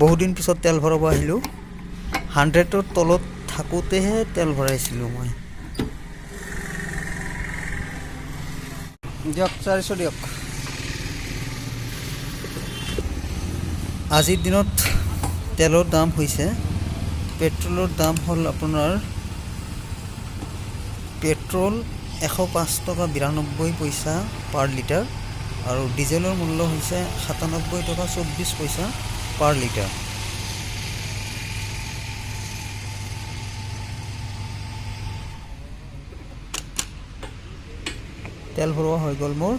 বহুদিন পিছত তেল ভৰাব আহিলোঁ। 100ৰ তলত থাকোঁতেহে তেল ভৰাইছিলোঁ মই। দিয়ক, 400 দিয়ক। আজিৰ দিনত তেলৰ দাম হৈছে, পেট্ৰলৰ দাম হ'ল আপোনাৰ পেট্ৰল 105 টকা 92 পইচা পাৰ লিটাৰ আৰু ডিজেলৰ মূল্য হৈছে 97 টকা 24 পইচা পাৰ লিটাৰ। তেল ভৰোৱা হৈ গ'ল মোৰ।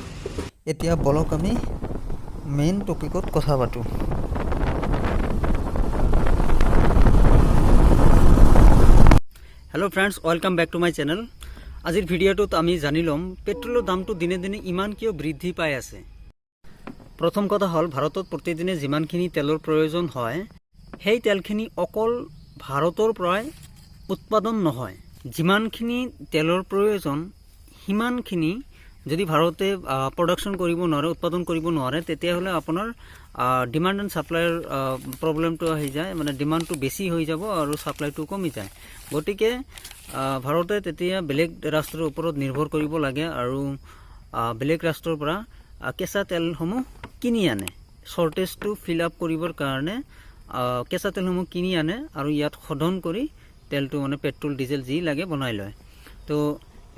এতিয়া বলক, আমি মেইন টপিকত কথা পাতোঁ। Hello friends, welcome back to my channel. আজিৰ ভিডিঅ'টোত আমি জানি ল'ম পেট্ৰলৰ দামটো দিনে দিনে ইমান কিয় বৃদ্ধি পাই আছে। প্ৰথম কথা হ'ল, ভাৰতত প্ৰতিদিনে যিমানখিনি তেলৰ প্ৰয়োজন হয়, সেই তেলখিনি অকল ভাৰতৰ পৰাই উৎপাদন নহয়। যিমানখিনি তেলৰ প্ৰয়োজন, সিমানখিনি যদি ভাৰতে প্ৰডাকশ্যন কৰিব নোৱাৰে, উৎপাদন কৰিব নোৱাৰে, তেতিয়াহ'লে আপোনাৰ ডিমাণ্ড এণ্ড ছাপ্লাইৰ প্ৰব্লেমটো আহি যায়। মানে ডিমাণ্ডটো বেছি হৈ যাব আৰু ছাপ্লাইটো কমি যায়। গতিকে ভাৰতে তেতিয়া বেলেগ ৰাষ্ট্ৰৰ ওপৰত নিৰ্ভৰ কৰিব লাগে আৰু বেলেগ ৰাষ্ট্ৰৰ পৰা কেঁচা তেলসমূহ কিনি আনে। শ্বৰ্টেজটো ফিল আপ কৰিবৰ কাৰণে কেঁচা তেলসমূহ কিনি আনে আৰু ইয়াত শোধন কৰি তেলটো, মানে পেট্ৰল, ডিজেল যি লাগে বনাই লয়। তো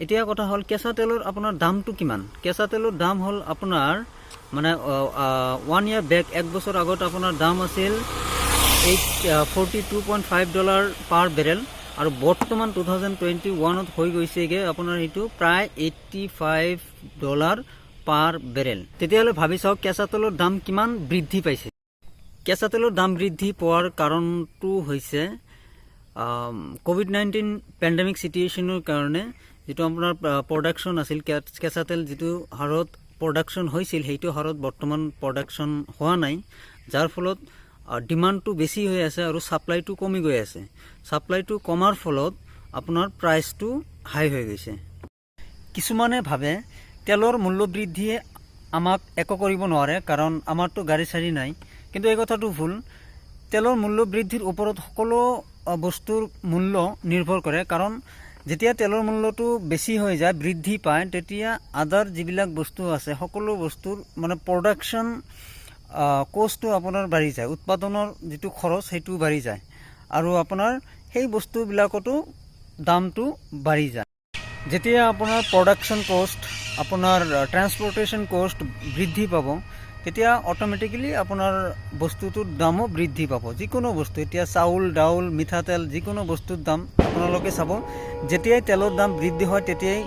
এতিয়া কথা হ'ল, কেঁচা তেলৰ আপোনাৰ দামটো কিমান? কেঁচা তেলৰ দাম হ'ল আপোনাৰ মানে ওৱান ইয়াৰ বেক, এক বছৰ আগত আপোনাৰ দাম আছিল 8 42.5 dollar per barrel আৰু বৰ্তমান 2021ত হৈ গৈছেগৈ আপোনাৰ সেইটো প্ৰায় 85 dollar per barrel. তেতিয়াহ'লে ভাবি চাওক, কেঁচা তেলৰ দাম কিমান বৃদ্ধি পাইছে। কেঁচা তেলৰ দাম বৃদ্ধি পোৱাৰ কাৰণটো হৈছে ক'ভিড-19 পেণ্ডেমিক চিটুৱেশ্যনৰ কাৰণে যিটো আপোনাৰ প্ৰডাকশ্যন আছিল, কেঁচা তেল যিটো হাৰত প্ৰডাকশ্যন হৈছিল, সেইটো হাৰত বৰ্তমান প্ৰডাকশ্যন হোৱা নাই, যাৰ ফলত ডিমাণ্ডটো বেছি হৈ আছে আৰু ছাপ্লাইটো কমি গৈ আছে। ছাপ্লাইটো কমাৰ ফলত আপোনাৰ প্ৰাইচটো হাই হৈ গৈছে। কিছুমানে ভাবে তেলৰ মূল্য বৃদ্ধিয়ে আমাক একো কৰিব নোৱাৰে, কাৰণ আমাৰতো গাড়ী চাড়ী নাই। কিন্তু এই কথাটো ভুল। তেলৰ মূল্য বৃদ্ধিৰ ওপৰত সকলো বস্তুৰ মূল্য নিৰ্ভৰ কৰে, কাৰণ যেতিয়া তেলৰ মূল্যটো বেছি হৈ যায়, বৃদ্ধি পায়, তেতিয়া আদাৰ যিবিলাক বস্তু আছে, সকলো বস্তুৰ মানে প্ৰডাকশ্যন কষ্টটো আপোনাৰ বাঢ়ি যায়। উৎপাদনৰ যিটো খৰচ, সেইটো বাঢ়ি যায় আৰু আপোনাৰ সেই বস্তুবিলাকতো দামটো বাঢ়ি যায়। যেতিয়া আপোনাৰ প্ৰডাকশ্যন কষ্ট, আপোনাৰ ট্ৰেন্সপৰ্টেশ্যন কষ্ট বৃদ্ধি পাব, তেতিয়া অট'মেটিকেলি আপোনাৰ বস্তুটোৰ দামো বৃদ্ধি পাব। যিকোনো বস্তু, এতিয়া চাউল, দাউল, মিঠাতেল, যিকোনো বস্তুৰ দাম আপোনালোকে চাব, যেতিয়াই তেলৰ দাম বৃদ্ধি হয়, তেতিয়াই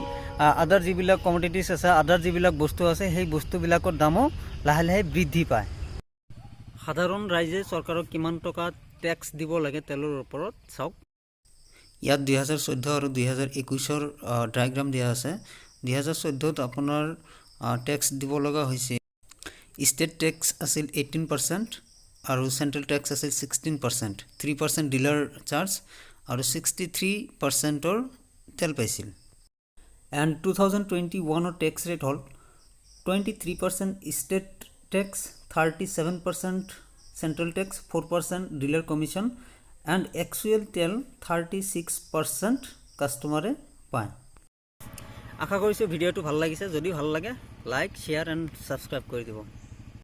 আদাৰ যিবিলাক কমডিটিছ আছে, আদাৰ যিবিলাক বস্তু আছে, সেই বস্তুবিলাকৰ দামো লাহে লাহে বৃদ্ধি পায়। সাধাৰণ ৰাইজে চৰকাৰক কিমান টকা টেক্স দিব লাগে তেলৰ ওপৰত চাওক। ইয়াত 2014 আৰু 2021ৰ ডায়েগ্ৰাম দিয়া আছে। 2014ত আপোনাৰ টেক্স দিব লগা হৈছে, ষ্টেট টেক্স আছিল 18% আৰু চেণ্ট্ৰেল টেক্স আছিল 16%, 3% dealer charge আৰু 63%ৰ তেল পাইছিল। এণ্ড 2021ৰ টেক্স ৰেট হ'ল 23% state tax, 37% central tax, 4% dealer commission and actual তেল 36% কাষ্টমাৰে পায়। আশা কৰিছোঁ ভিডিঅ'টো ভাল লাগিছে। যদি ভাল লাগে, লাইক, শ্বেয়াৰ এণ্ড ছাবস্ক্ৰাইব কৰি দিব।